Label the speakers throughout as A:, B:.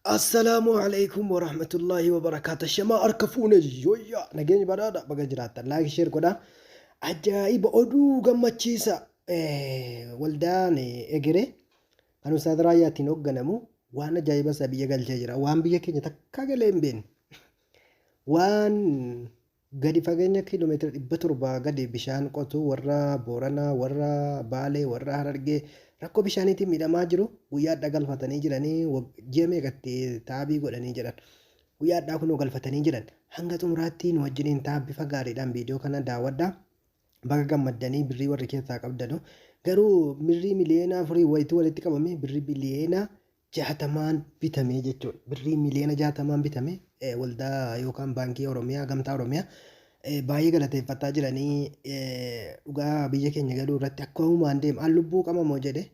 A: Assalaamu alaikum warahmatullaahi wabarakaatu. Shamaa harka fuune yooyyaa nageenyi badhaadha baga jiraattan laayik sheer godhaa. Ajaa'iba oduu gammachiisa waldaan egeree kan Ustaaz Raayyaatiin hoogganamu waan ajaa'iba isaa biyya galchee jira. Waan biyya keenya takkaa galee hin beekne. Waan Gadi fageenya kiiloomeetira 700 gadi bishaan qotu warra Booranaa, warra Baalee, warra Harargee rakkoo bishaaniitiin miidhamaa jiru guyyaa addaa galfatanii jiranii ji'a meeqatti taabii godhanii jedhan. Guyyaa addaa kunoo galfatanii jiran. Hanga xumuraatti nu wajjiniin ta'a bifa gaariidhaan viidiyoo kana daawwadhaa. Baga gammaddanii birrii warri keessaa qabdanu. Garuu birrii miliyoona afurii wayituu walitti qabame birrii biliyoona 60n bitame jechuudha. Birrii miliyoona 60n bitame waldaa yookaan baankii Oromiyaa gamtaa Oromiyaa baay'ee galateeffataa jiranii dhugaa biyya keenya galuu irratti akka humaan deema. An lubbuu qaba moo jedhe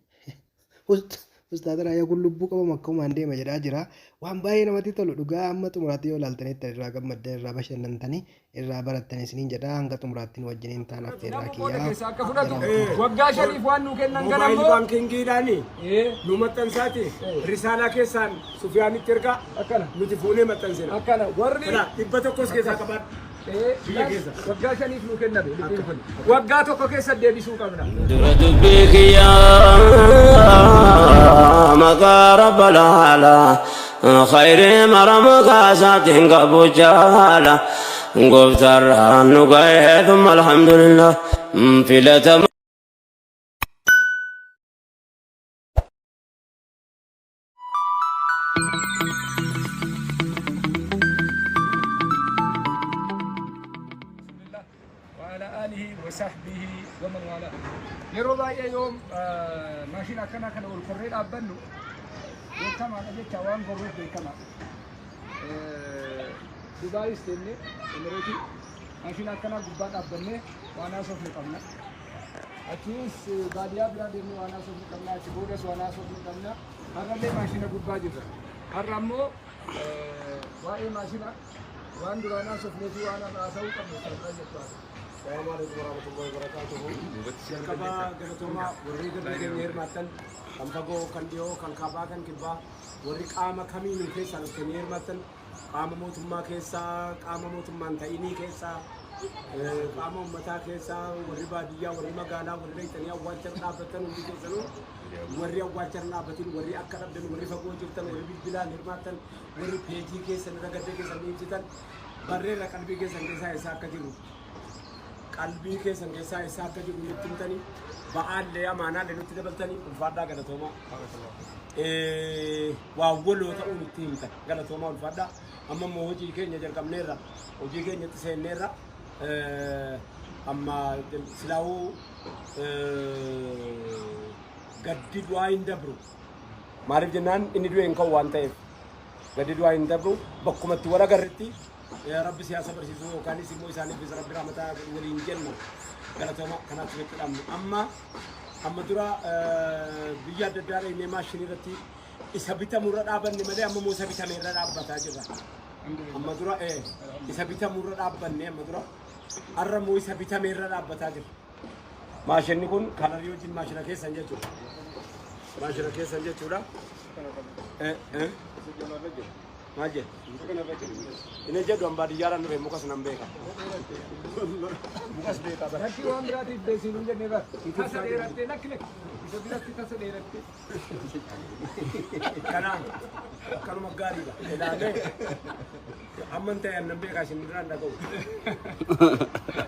A: Ustaaz Raayyaa kun lubbuu qaba moo akka humaan deema jedhaa jira. Waan baay'ee namatti tolu dhugaa amma xumuraatti yoo ilaaltanitti irraa gammaddan irraa bashannantanii irraa barattan isiniin jedha hanga xumuraatti nu wajjiniin ta'an affeerraa
B: Nama qooda
A: kiyyaa
B: keessaa akka fudhatu
A: jara
B: waggaa shaniif waan nuu kennan kana
C: Moobaayil
B: immoo
C: baankiingiidhaan nu maxxansaati risaalaa keessaan Sufiyaanitti ergaa
B: akkana
C: nuti fuunee maxxansina.
B: akkana warri
C: Kana 100s keessaa qabaadhu. Biyya keessa.
B: waggaa shaniif nuu kenname liqiin kun waggaa tokko keessa deebisuu qabna.
D: Dura dubbii kiyyaa maqaa rabbal aalaa khayrii mara maqaa isaatiin qabu jaala gooftaarraan nu ga'ee thumma alhamdulillah filatama.
B: Bismillah wa ala alihi wa sahbihi wa man wala. Yeroo baay'ee yoom maashina akkanaa kana ol korree dhaabbannu beekamaadha jecha waan gorruuf beekamaadha. Dubaayis deemnee Emireetii maashina akkanaa gubbaa dhaabbannee waan haasofnu qabna. Achiis baadiyyaa biraa deemnee waan haasofnu qabna. Achi boodas waan haasofnu qabna. Har'allee maashina gubbaa jirra. Har'a ammoo waa'ee maashina waan duraan haasofnee fi waan har'a haasa'uu qabnu isaanirraa jechuudha.
C: Salaamu alaikum warahmatullahi wabarakatuhu. Jalqaba galatoomaa warri gadda keenya hirmaattan kan fagoo, kan dhiyoo, kan kaabaa, kan kibbaa warri qaama kamiinuu keessaa dhuftanii hirmaattan qaama mootummaa keessaa, qaama mootummaan ta'inii keessaa, qaama uummataa keessaa, warri baadiyyaa, warri magaalaa, warri dhayxanii awwaalcha irra dhaabbattan hundi keessanuu warri awwaalcha irra dhaabbatin, warri akka dhabdan, warri fagoo jirtan, warri bilbilaan hirmaattan, warri peejii keessan irra gadda keessan ni ibsitan barreerra qalbii keessan keessaa eessaa akka jiru qalbii keessan keessaa eessaa akka jiru nutti himtanii ba'aallee amaanaallee nutti dabaltanii ulfaadhaa galatoomaa. Waa waloo ta'uu nutti himtan galatoomaa ulfaadhaa. Amma immoo hojii keenya jalqabneerra hojii keenyatti seenneerra amma silaa'uu gaddi du'aa hin dabru. Maaliif jennaan inni du'e hin ka'u waan ta'eef gaddi du'aa hin dabru bakkumatti wal agarretti Rabbi siyaasa barsiisuu yookaanis immoo isaaniifis Rabbi rahmataa waliin jenna galatooma kanaaf sirriitti dhabnu amma amma dura biyya adda addaa dhaynee maashinii irratti isa bitamu irra dhaabanne malee amma immoo isa bitame irra dhaabbataa jirra. Amma dura isa bitamu irra dhaabbanne amma dura har'a immoo isa bitame irra dhaabbataa jirra. Maashinni kun kalarii wajjin maashina keessan jechuudha. Maashina keessan jechuudha. Maal jedhe? Inni jedhu an baadiyyaadhaan dhufe mukas nan beeka. Mukas beeka bara.
B: Lakki waan biraatiif beeksiin hin jenne bar. Tasa dheerattee lakki lakki. Isa biratti tasa dheerattee.
C: Kanaaf akkanuma gaariidha. Ilaalee amman ta'e annan beekaa isin irraan dhaga'u.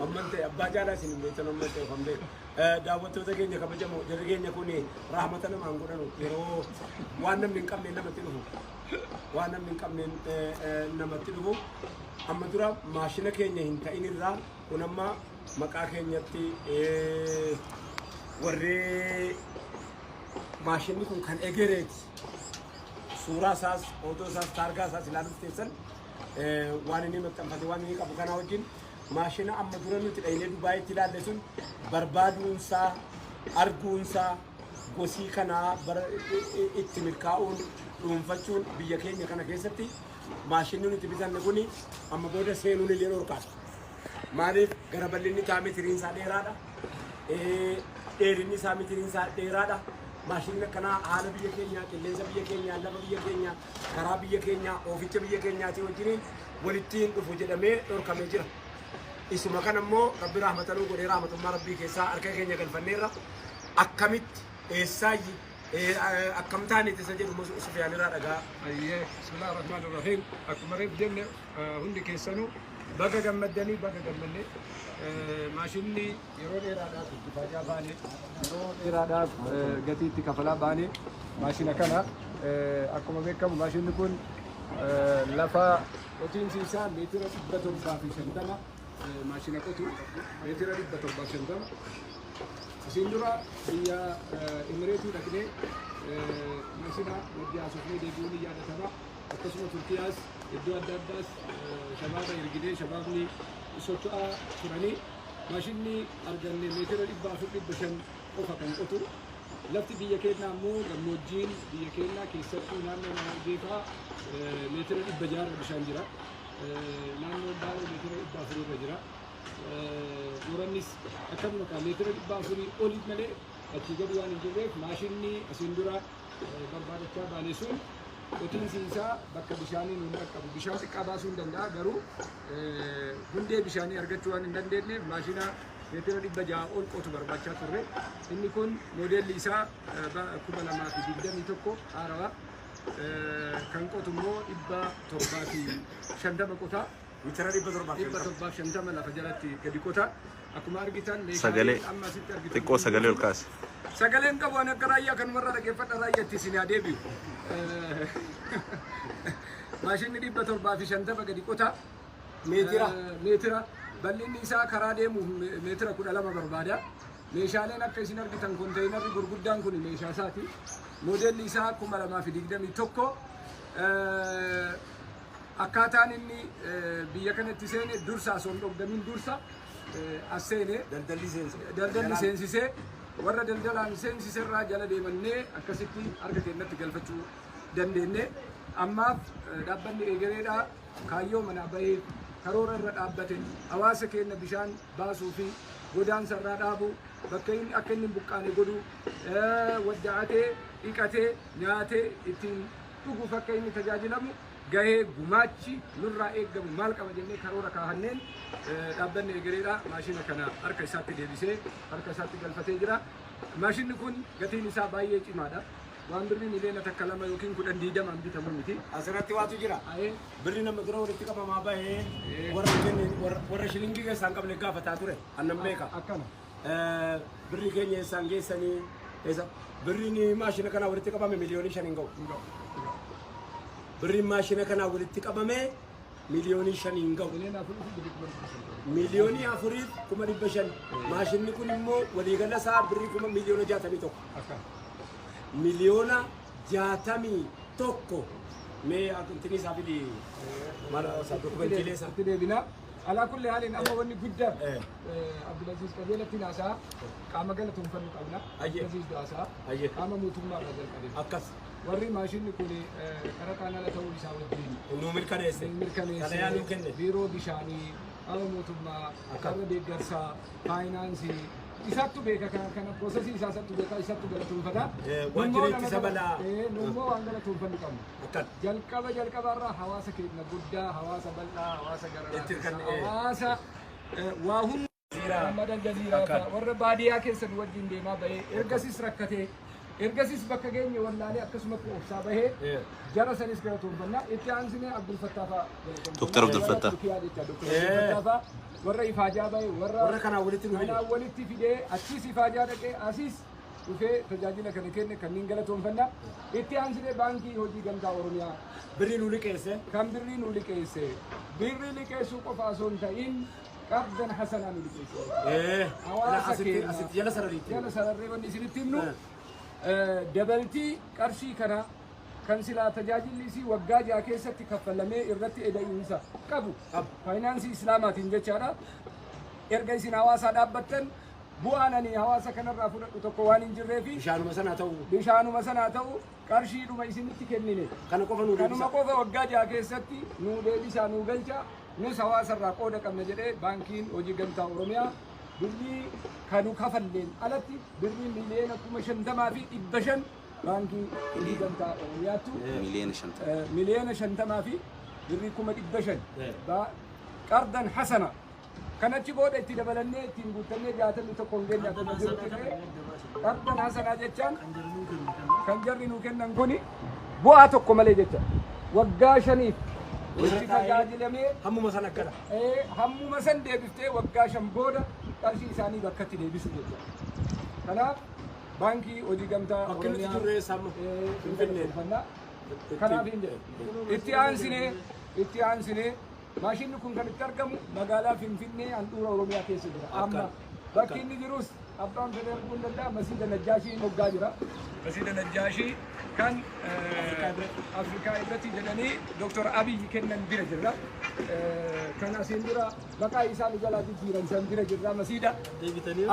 C: Amman ta'e abbaa jaalaa isin hin beektan amman ta'e kan beeku. Daawwattoota keenya kabajamoo jarri keenya kun rahmata namaan godhanu yeroo waan namni hin qabne namatti dhufu. Waan namni hin qabne namatti dhufu. Amma dura maashina keenya hin ta'in irraa kun amma maqaa keenyatti warri maashinni kun kan egereeti. Suuraa isaas, footoo isaas, taargaa isaas ilaaluuf teessan waan inni maxxanfate waan inni qabu kanaa wajjin maashina amma dura nuti dhaynee Dubaayitti ilaalle sun barbaaduunsaa, arguunsaa, gosii kanaa bara itti milkaa'uun dhuunfachuun biyya keenya kana keessatti maashinni nuti bitanne kuni amma booda seenuun illee dhorkaadha. Maaliif gara bal'inni isaa mitiriin isaa dheeraadha. Dheerinni isaa mitiriin isaa dheeraadha. Maashinni akkanaa haala biyya keenyaa, qilleensa biyya keenyaa, lafa biyya keenyaa, karaa biyya keenyaa, ooficha biyya keenyaatii wajjiniin walitti hin dhufu jedhamee dhorkamee jira. Isuma kana immoo Rabbi rahmata nuu godhee rahmatummaa Rabbii keessaa harka keenya galfanneerra. Akkamitti, eessaayyi, akkam taaneeti isa jedhu immoo Sufiyaan irraa dhagaa.
B: Ayyee, bismillah ar-Rahmaan ar-Rahiim. Akkuma reef jenne hundi keessanuu baga gammaddanii, baga gammanne. Maashinni yeroo dheeraadhaaf itti faajaa baane, yeroo dheeraadhaaf gatii itti kafalaa baane maashina kana. Akkuma beekamu maashinni kun lafa qotiinsi isaa meetira 750, maashina qotu meetira 750. Asiin dura biyya Imireetii dhaqnee maashina wajji haasofnee deebi'uun ni yaadatama. Akkasuma Turkiyaas, iddoo adda addaas shabaaba erginee shabaabni socho'aa turanii maashinni arganne meetira 400, 500 qofa kan qotu. Lafti biyya keenyaa immoo gammoojjiin biyya keenyaa, keessattuu naannoo Harargee fa'aa meetira 600 irra bishaan jira. Naannoon Baalee meetira 400 irra jira. Boorannis akkanuma kaa meetira 400 oli malee achii gadi waan hin jirreef, maashinni asiin dura barbaadachaa baane sun qotiinsi isaa bakka bishaanii nuun dhaqqabu. Bishaan xiqqaa baasuu hin danda'a, garuu hundee bishaanii argachuu waan hin dandeenyeef maashina meetira 600 ol qotu barbaachaa turre. Inni kun moodeelli isaa 2021 haarawaa. Kan qotu immoo 750 qotaa.
C: Meetira 750.
B: 750 lafa jalatti gadi qota. Akkuma argitan
E: Sagalee
B: meeshaaleen amma asitti argitan
E: xiqqoo sagalee ol kaase.
B: Sagaleen qabu ani akka raayyaa kanumarraa dhaggeeffadha, raayyaatti isin haa deebi'u. Maashinni 750 gadi qota.
C: Meetira.
B: Meetira. Bal'inni isaa karaa deemuuf meetira 12 barbaada. Meeshaaleen akka isin argitan konteenarri gurguddaan kun meeshaa isaati. Moodelli isaa 2021. Akkaataan inni biyya kanatti seene, dursa osoo hin dhoggamin dursa as seene.
C: Daldalli seensa.
B: Daldalli seensisee, warra daldalaan seensise irraa jala deemannee akkasitti harka keenyatti galfachuu dandeenye. Ammaaf dhaabbanni eegareedha kaayyoo manaa bahee karoora irra dhaabbate hawaasa keenya bishaan baasuu fi godaansa irraa dhaabu, bakka inni akka inni hin buqqaane godhu, wadda'atee, dhiqatee, nyaatee ittiin dhuguuf akka inni tajaajilamu gahee gumaachi nurraa eeggamu maal qaba jennee karoora kaahanneen dhaabbanni eegareedha maashina kana harka isaatti deebisee harka isaatti galfatee jira. Maashinni kun gatiin isaa baay'ee cimaadha. Waan birrii miliyoona 1, 2 yookiin 10, 20n bitamu miti.
C: Asirratti waatu jira.
B: Ayee.
C: Birri nama dura walitti qabamaa bahee warra warra shilingii keessaa hin qabne gaafataa ture. Annan beeka.
B: Akkana.
C: Birri keenya eessaan geessanii, eessa birriin maashina kanaa walitti qabame miliyoonii 5 hin ga'u. Birriin maashina kanaa walitti qabame miliyoonii 5 hin ga'u.
B: 4,500,000.
C: 4,500,000. Maashinni kun immoo waliigala isaa birrii 61,000,000.
B: Akkana.
C: 61,000,000. Mee intini isaa fidi, maal isaa, dokumentiilee isaa.
B: Itti deebina. Alaa kulli haaliin amma wanni guddaan Abdulaziz qajeelatti naasaa qaama galatoonfannu qabna.
C: Ayyee.
B: Abdulaziz Daasaa
C: Ayyee.
B: qaama mootummaa irraa jalqabe.
C: Akkas.
B: Warri maashinni kun qaraxaan ala ta'uu isaa wajjin
C: nuu mirkaneesse.
B: Mirkaneesse.
C: Xalayaa nuu kenne.
B: Biiroo bishaanii, qaama mootummaa,
C: Akka.
B: warra deeggarsaa, faayinaansii isattu beeka, kana processii isaa isattu beeka, isattu galatoonfata.
C: Waajjira ittisa balaa.
B: Nummoo waan galatoonfannu qabna.
C: Akkan.
B: Jalqaba jalqabarraa hawaasa keenya guddaa, hawaasa bal'aa, hawaasa
C: Itti hirkanne,
B: gara hawaasa waa hunda
C: Ziiraa.
B: Muhammad Aljaziiraa
C: Akkan.
B: fa'a warra baadiyyaa keessa nu wajjin deemaa bahee, ergasis rakkatee, ergasis bakka geenye wallaalee akkasumatti obsaa bahee jara sanis galatoonfanna. Itti aansinee Abdul Fattaa fa'a galatoonfanna.
E: Dr. Abdul Fattah.
B: Warra Turkiyaa jecha Dr. Abdul Fattaa fa'a, warra ifaajaa bahee, warra
C: Warra kanaan walitti nu fide.
B: Kanaan walitti fidee, achis ifaajaa dhaqee asis dhufee tajaajila kana kenne kanneen galatoonfanna. Itti aansinee Baankii Hojii Gamtaa Oromiyaa
C: Birrii nu liqeesse.
B: Kan birrii nu liqeesse. Birrii liqeessuu qofa osoo hin ta'in qardan hasanaa nu liqeesse. Hawaasa
C: Asitti
B: keenya
C: asitti jala sarariitti.
B: Jala sararree wanni isinitti himnu, dabaltii qarshii kana kan silaa tajaajilli isii waggaa 6 keessatti kaffalamee irratti eda'iinsa qabu faayinaansii islaamaatiin jechaadha. Erga isin hawaasaa dhaabbattan bu'aan ani hawaasa kanarraa fudhadhu tokko waan hin jirreefi
C: Bishaanuma sanaa ta'u.
B: Bishaanuma sanaa ta'u, qarshiidhuma isinitti kennine.
C: Kana qofa nuu
B: Kanuma
C: deebisa.
B: qofa waggaa 6 keessatti nuu deebisaa, nuu galcha, nus hawaasarraa qooda qabna jedhee Baankiin Hojii Gamtaa Oromiyaa Birrii kanu kafalleen alatti birrii 50,500,000 baankii Hojii Gamtaa Oromiyaattu
E: 50,000,000.
B: 50,500,000 qardan hasana kan achi booda itti dabalannee ittiin guuttannee 61 hin geenye akkuma jirutti ta'e qardan hasanaa jechaan kan jarri nuu kennan kuni bu'aa tokko malee jecha waggaa 5f itti tajaajilamee
C: Hammuma san akkana.
B: Hammuma san deebiftee waggaa 5 booda qarshii isaanii bakkatti deebisu jechuudha. Kanaaf baankii hojii gamtaa
C: Bakki nuti
B: Oromiyaa
C: jirru eessa amma? Finfinnee.
B: Finfinnee. Kanaaf hin jedhe. Itti aansinee maashinni kun kan itti argamu magaalaa Finfinnee handhuura Oromiyaa keessa jira. Amma bakki inni jirus abbaan fedhe arguu hin danda'a. Masiida Najjaashii moggaa jira. Masiida Najjaashii kan Afrikaa irratti jedhanii Dr. Abiyyi kennan bira jirra. Kan asiin dura maqaa isaa nu jalaa jijjiiran san bira jirra masiida.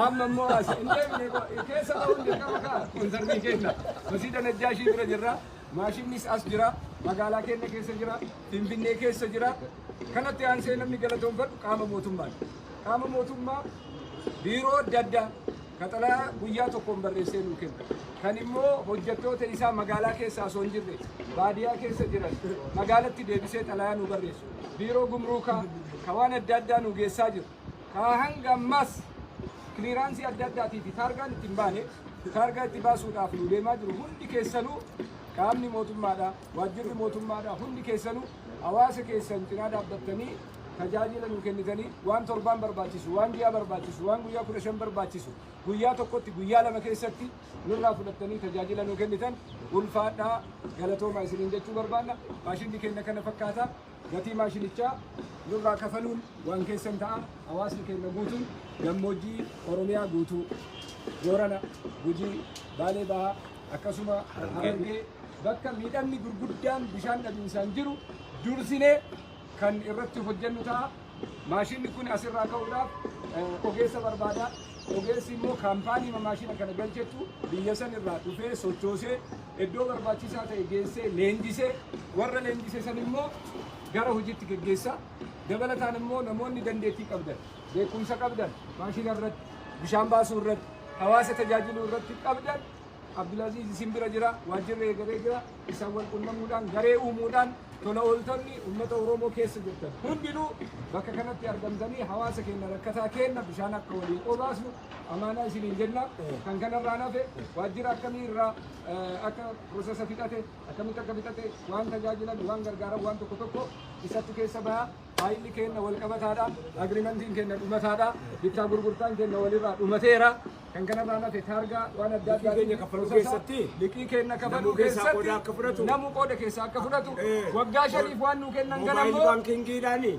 B: Amma immoo as hin deemne keessa ta'uun dirqama kaa konsartii kenna. Masiida Najjaashii bira jirra. Maashinnis as jira. Magaalaa keenya keessa jira. Finfinnee keessa jira. Kanatti aansee namni galatoonfadhu qaama mootummaati. Qaama mootummaa biiroo adda addaa qaxalaa guyyaa tokkoon barreessee nuu kenna. Kan immoo hojjettoota isaa magaalaa keessa osoo hin jirre baadiyyaa keessa jiran magaalatti deebisee xalayaa nuu barreessu. Biiroo gumruukaa ka waan adda addaa nuu geessaa jiru. Ka hanga ammaas clearance adda addaatii fi taargaan itti hin baane taargaa itti baasuudhaaf nu deemaa jiru hundi keessanuu qaamni mootummaadha, waajjirri mootummaadha hundi keessanuu hawaasa keessan cinaa dhaabbattanii tajaajila nu kennitanii waan torbaan barbaachisu, waan ji'a barbaachisu, waan guyyaa 15 barbaachisu guyyaa tokkotti guyyaa 2 keessatti nurraa fudhattanii tajaajila nu kennitan ulfaadhaa galatoomaa isiniin jechuu barbaanna. Maashinni keenya kana fakkaata. Gatii maashinichaa nurraa kafaluun waan keessan ta'a. Hawaasni keenya guutuun gammoojjii Oromiyaa guutuu Boorana, Gujii, Baalee Bahaa akkasuma Harargee bakka miidhamni gurguddaan bishaan dhabiinsaan jiru dursinee kan irratti hojjennu ta'a. Maashinni kun asirraa ka'uudhaaf ogeessa barbaada. Ogeessi immoo kaampaanii maashina kana galchettu biyya san irraa dhufee sochoosee iddoo barbaachisaa ta'e geessee leenjisee warra leenjise san immoo gara hojiitti geggeessa. Dabalataan immoo namoonni dandeettii qabdan, beekumsa qabdan, maashina irratti, bishaan baasuu irratti, hawaasa tajaajiluu irratti qabdan Abdulaziz isin bira jira, waajjirri eegalee jira. Isaan wal quunnamuudhaan garee uumuudhaan tola ooltonni uummata Oromoo keessa jirtan hundinuu bakka kanatti argamtanii hawaasa keenya rakkataa keenya bishaan akka waliin obaasnu amaanaa isiniin jenna. Kan kanarraa nafe waajjira akkamii irraa akka process fixate akkamitti akka fixate waan tajaajilan waan gargaaran waan tokko tokko isattu keessa baha. Faayilli keenya wal qabataadha. Agreementiin keenya dhumataadha. Bittaa gurgurtaan keenya walirraa dhumateera. Kan kanarraa nafe taargaa waan adda addaa
C: Liqii keenya kaffaluu keessatti
B: liqii keenya kafaluu
C: namuu keessaa
B: keessatti
C: qooda akka fudhatu.
B: Namuu qooda keessaa akka fudhatu waggaa 5f waan nuu kennan kana
C: Mobile
B: immoo
C: baankingiidhaani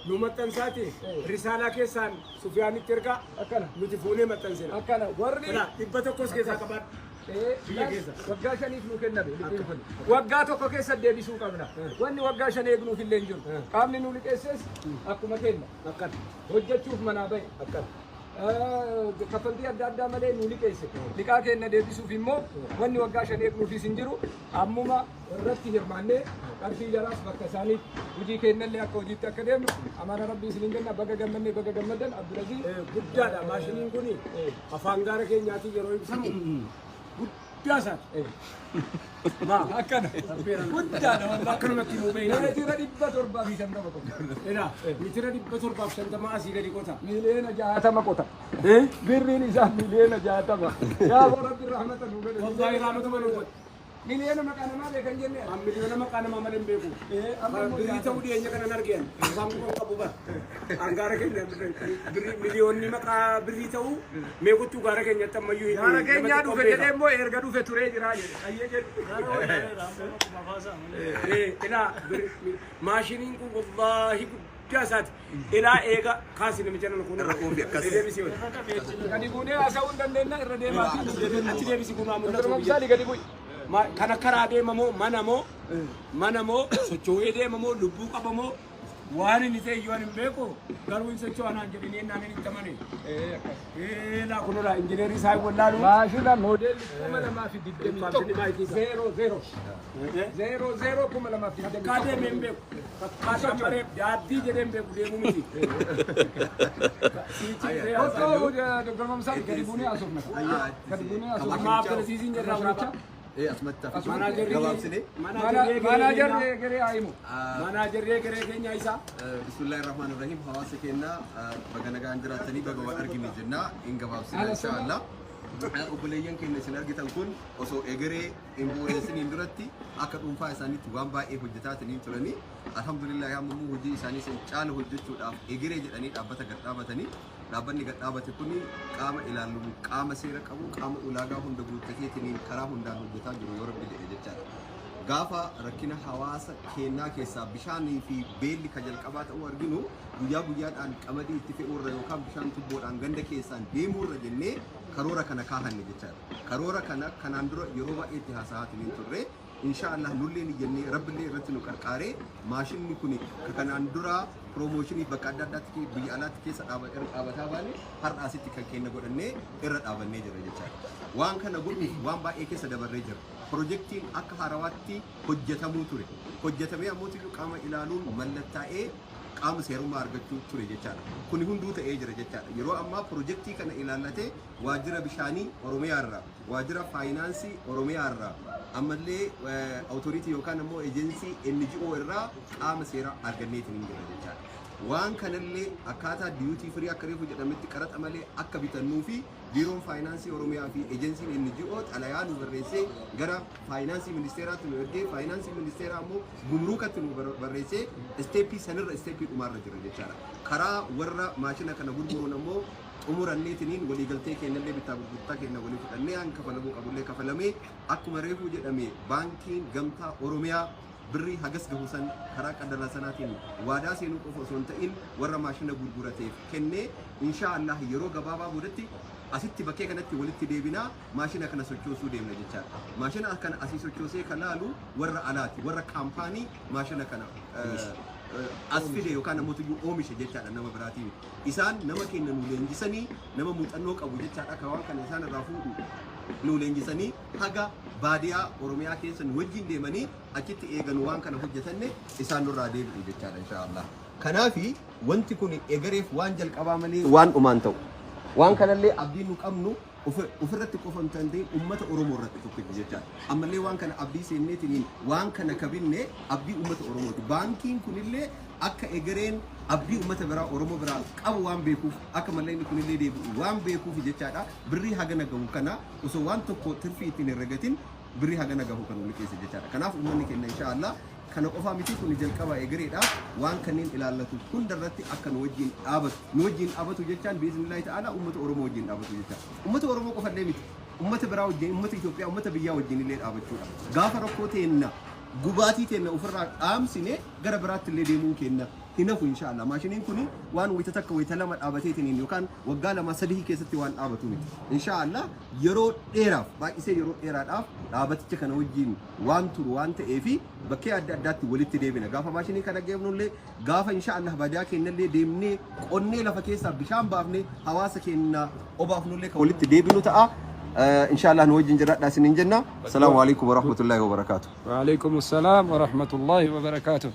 C: nu maxxansaati risaalaa keessaan Sufiyaanitti ergaa
B: akkana
C: nuti fuunee maxxansina.
B: Akkana warri
C: Kana 100s keessaa qabaadhu. Biyya keessa.
B: Waggaa 5f nuu kenname liqiin kun waggaa tokko keessa deebisuu qabna. Wanni waggaa 5 eegnuuf illee hin jiru. Qaamni nu liqeesses akkuma kenna
C: Akkana.
B: Hojjechuuf manaa bahe.
C: Akkana.
B: Kaffaltii adda addaa malee nu liqeesse. Liqaa keenya deebisuuf immoo wanni waggaa 5 eegnuufis hin jiru. Ammuma irratti hirmaannee qarshii jaraas bakka isaaniitti hojii keenyallee akka hojiitti akka deemnu amaana rabbii isiniin jenna. Baga gammannee baga gammaddan Abdulaziz.
C: Guddaadha maashiniin kun afaan gaara keenyaatiin yeroo ibsamu guddaa isaati. Maa
B: Akkana. Guddaadha wallah.
C: Akkanumatti himuu beekna.
B: Meetira 750 qota.
C: Edaa meetira 750 asii gadi qota.
B: 60,000,000 qota. Birriin isaa 60,000,000. Yaa rabbi rahmata nu godhe.
C: Wallaahi rahmatuma nu godhe.
B: Miliyoona maqaa namaa beekan jennee.
C: An miliyoona maqaa namaa malee hin beeku.
B: Amma immoo
C: Birrii ta'uu dhiyeenya kanan argeen. Afaan kun qabu bara. An gaara keenya birrii miliyoonni maqaa birrii ta'uu meeqottuu gaara keenyatti ammayyuu hin
B: Gaara keenyaa
C: namatti
B: dhufe
C: qopheera.
B: jedhee immoo erga dhufe turee jira jedhe. Ayyee jedhu.
C: Ilaa maashiniin kun wallaahi guddaa isaati. Ilaa eega kaasi namicha nana kun.
E: Irra quufi akkas.
C: Deebisii ol.
B: Gadi buunee haasa'uu hin dandeenya irra deemaa.
C: Achi deebisi kun haa
B: Dr.
C: mul'atu.
B: Mamsaali gadi bu'i.
C: Kan karaa deemamoo mana moo socho'ee deemamoo lubbuu qabamoo Waan inni ta'e iyyuu ani hin beeku garuu hin socho'a naan jedhanii ennaan inni itti amane.
B: Ee akkas.
C: Ee laa kunoo injineerii isaa hin wallaalu.
B: Maashina moodeelli 2021 00 00 2021.
C: Takkaa deemee hin beeku. Takkaa shammaree daadii jedhee hin beeku deemuu miti. Siichi dhufee haasa'u.
B: Otoo dorgomamsaa gadi buunee haasofna. Gadi buunee haasofna.
C: Ammaaf agarsiisiin jirra waraabaa.
E: Asumatti
C: Manaajarri
E: gabaabsine.
B: Maanaajarri egeree haa himu.
C: Manaajarri egeree keenya isaa.
E: Bismillaahi Rahmaan Rahiim. Hawaasa keenya baga nagaan jiraattanii baga wal argine jennaa hin gabaabsina inshaallah. Obboleeyyan keenya isin argitan kun osoo egeree hin bu'uureessiniin duratti akka dhuunfaa isaaniitti waan baay'ee hojjetaatanii turanii alhamdulillah amma immoo hojii isaanii san caala hojjechuudhaaf egeree jedhanii dhaabbata gad dhaabatanii dhaabbanni gad dhaabate kun qaama ilaallu qaama seera qabu qaama ulaagaa hunda guuttateetiniin karaa hundaan hojjetaa jiru yoo rabbi jedhe jechaadha. Gaafa rakkina hawaasa keenyaa keessaa bishaanii fi beelli ka jalqabaa ta'uu arginu guyyaa guyyaadhaan qamadii itti fe'uurra yookaan bishaan tubboodhaan ganda keessaan deemuurra jennee karoora kana kaahanne jechaadha. Karoora kana kanaan dura yeroo baay'ee itti haasa'aatiin turre inshaallah nullee ni jennee rabbillee irratti nu qarqaaree maashinni kun ka kanaan dura piroomooshinii bakka adda addaatti biyya alaatti keessa dhaabataa baane har'a asitti kan keenya godhannee irra dhaabannee jirra jechaadha. Waan kana godhuuf waan baay'ee keessa dabarree jira. Pirojektiin akka haarawaatti hojjetamuu ture. Hojjetamee ammoo qaama ilaaluun mallattaa'ee qaama seerummaa argachuu ture jechaadha. Kuni hunduu ta'ee jira jechaadha. Yeroo ammaa pirojektii kana ilaallatee waajjira bishaanii Oromiyaarraa, waajjira faayinaansii Oromiyaarraa, ammallee awutoriitii yookaan ammoo ejensii NGO irraa qaama seeraa arganneetiin hin jira jechaadha. Waan kanallee akkaataa duty free akka reefu jedhametti qaraxa malee akka bitannuu fi biiroon faayinaansii Oromiyaa fi ejensiin NGO xalayaa nu barreessee gara faayinaansii ministeeraatti nu ergee faayinaansii ministeeraa ammoo gumruukatti nu barreessee isteeppii sanirra isteeppii dhumaarra jira jechaadha. Karaa warra maashina kana gurguruun ammoo xumuranneetiniin waliigaltee keenyallee bittaa gurgurtaa keenya walii fudhannee hanga kafalamuu qabullee kafalamee akkuma reefuu jedhame baankiin gamtaa Oromiyaa birrii hagas gahu san karaa qadara sanaatiin waadaa seenuu qofa osoo hin ta'in warra maashina gurgurateef kennee insha Allah yeroo gabaabaa boodatti asitti bakkee kanatti walitti deebinaa maashina kana sochoosuu deemna jechaadha. Maashina kana asii sochoosee kan laalu warra alaati warra kaampaanii maashina kana as fide yookaan namoota iyyuu oomishe jechaadha nama biraatiin. Isaan nama keenya nu leenjisanii nama muuxannoo qabu jechaadha kan waan kana isaan irraa fuudhu nu leenjisanii haga baadiyaa Oromiyaa keessa nu wajjin deemanii achitti eeganu waan kana hojjetanne isaan nurraa deebi'u jechaadha inshaallah. Kanaafi wanti kun egereef waan jalqabaa malee waan dhumaan ta'u. Waan kanallee abdiin nu qabnu ofirratti qofa hin ta'in uummata Oromoo irratti tokkicha jechaadha. Ammallee waan kana abdii seenneetiin waan kana kabinne abdii uummata Oromooti. Baankiin kunillee akka egereen abdii uummata biraa Oromoo biraa qabu waan beekuuf akka mallaqni kunillee deebi'u waan beekuuf jechaadha. Birrii hagana gahu kana osoo waan tokko tirfii ittiin herregatin birrii hagana gahu kan liqeesse jechaadha. Kanaaf uummanni keenya inshaallah kana qofaa miti kun jalqaba egereedha waan kanneen ilaallatu hundarratti akka nu wajjin dhaabatu nu wajjin dhaabatu jechaan biiznillaahi ta'ala uummata Oromoo wajjin dhaabatu jecha uummata Oromoo qofallee miti uummata biraa wajjin uummata Itoophiyaa uummata biyyaa wajjin illee dhaabachuudha gaafa rakkoo teenna gubaatii teenna ofirraa dhaamsine gara biraatti illee deemuun kenna hin hafu inshaallah maashiniin kun waan wayita takka wayita lama dhaabateetiniin yookaan waggaa lama sadii keessatti waan dhaabatu miti inshaallah yeroo dheeraaf baay'isee yeroo dheeraadhaaf dhaabaticha kana wajjin waan turu waan ta'eefi bakkee adda addaatti walitti deebina gaafa maashinii kana geefnullee gaafa inshaallah baadiyaa keenyallee deemnee qonnee lafa keessaa bishaan baafnee hawaasa keenya obaafnullee kan walitti deebinu ta'a. Inshaallah nu wajjin jiraadhaa isiniin jenna. Salaamu alaikum warahmatullaahi wabarakaatu.
B: وعليكم السلام ورحمة الله وبركاته.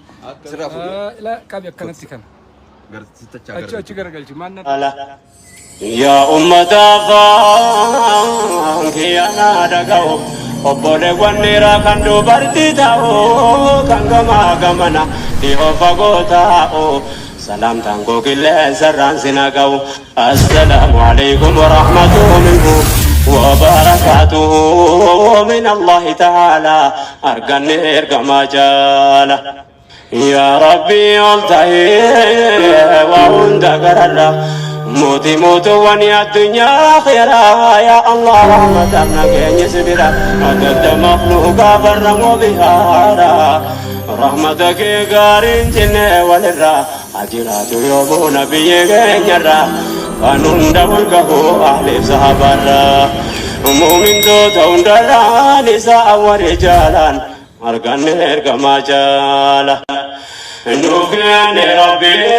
E: Sirraa fuudhee
B: لا قبل كانت كان.
E: gara sittachaa
B: أتش
E: gara.
B: أتش قرقلش ما
D: Yaa ummata afaan kiyyaanaa dhaga'u obboleewwan dhiiraa kan dubartii ta'u kan gamaa gamana dhihoo fagoo taa'u salaamtaan koo qilleensarraan sin ga'u assalaamu alaikum warahmatullahi وبركاته من الله تعالى أرجني إرجما جالا يا ربي ألتهي وهند قرر موتي موت وني الدنيا خيرا يا الله رحمة نجي سبرا عدد مخلوق برا وبهارا رحمتك قارن جنة ولرا أجرات يوم نبي جنرا فنند ملكه أهل صحابرا مؤمن دوتا هندرا نساء ورجالا أرجن إرجما جالا. Nuuf kenne Rabbi.